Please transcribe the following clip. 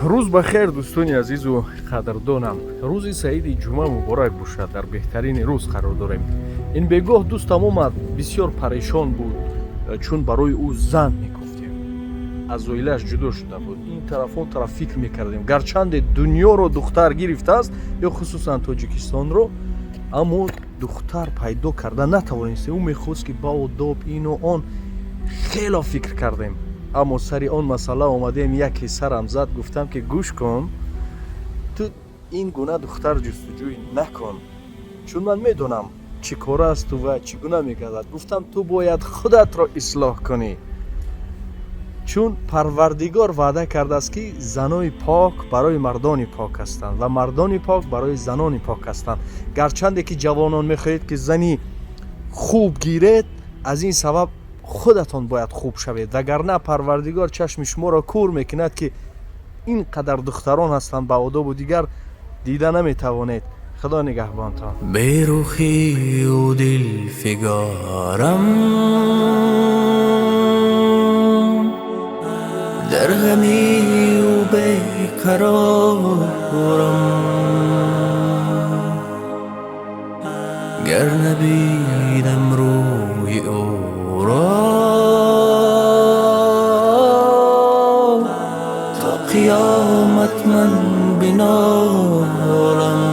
Рӯз ба хейр, дӯстони азизу қадрдонам. Рӯзи саиди ҷумъа муборак бошад. Дар беҳтарини рӯз қарор дорем. Ин бегоҳ дӯстам омад, бисёр парешон буд, чун барои ӯ зан мекуфтем. Аз оилааш ҷудо шуда буд. Ин тараф, он тараф фикр мекардем. Гарчанде дунёро духтар гирифтааст ё хусусан Тоҷикистонро, аммо духтар пайдо карда натавонистем. Ӯ мехост, ки ба одоб, ину он. Хело фикр кардем, аммо сари он масъала омадем, яке сарам зад. Гуфтам, ки гӯш кун, ту ин гуна духтар ҷустуҷӯй накун, чун ман медонам чӣ кор асту ва чӣ гуна мегардад. Гуфтам, ту бояд худатро ислоҳ кунӣ, чун Парвардигор ваъда кардааст, ки занои пок барои мардони пок ҳастанд ва мардони пок барои занони пок ҳастанд. Гарчанде ки ҷавонон мехоҳед, ки зани хуб гиред, аз ин сабаб худатон бояд хуб шавед, вагарна Парвардигор чашми шуморо кур мекунад, ки ин қадар духтарон ҳастанд ба одобу, дигар дида наметавонед. Худо нигаҳбонтон. Берухию дилфигарам, дар ғамию беқарорам, гар набинам рӯи ӯро, то қиёмат ман бинолам.